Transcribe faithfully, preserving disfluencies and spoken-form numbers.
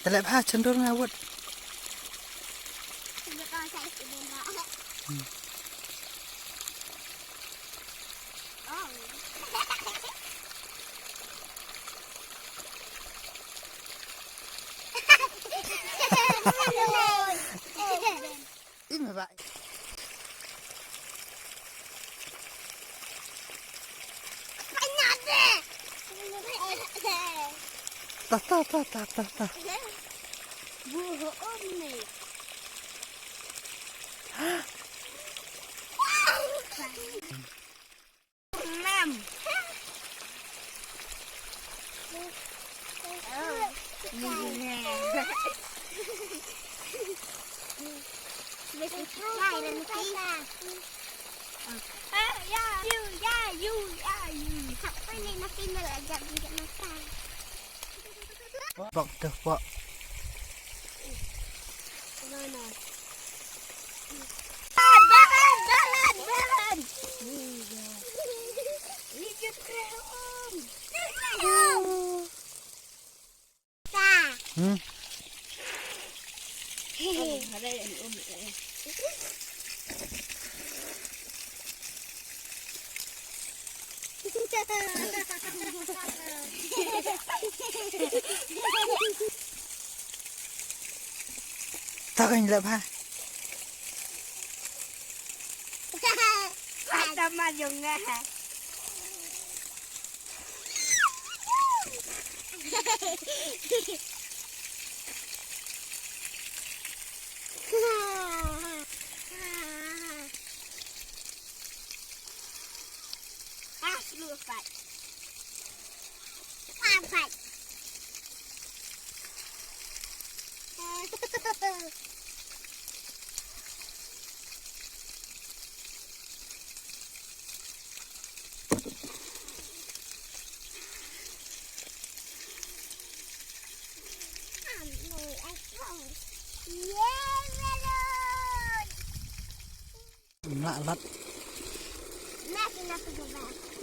Te leh bha, chyndur nga wut. Ih, me ba. Ta, ta, ta, ta, ta, ta. Mam. Oh. This is fine, let me see. Ah, yeah, you, yeah, you, yeah, you. Apa ni nak tinggal aja, biar makan. Bak teh, bak. Mana? Balan, balan, balan. Ni dia. Ni dia, Om. Hmm. Ta kan lap ha. Mata ma jong nga. Ah, slu pat. Pat, pat. Nak lat. Nak kena pergi.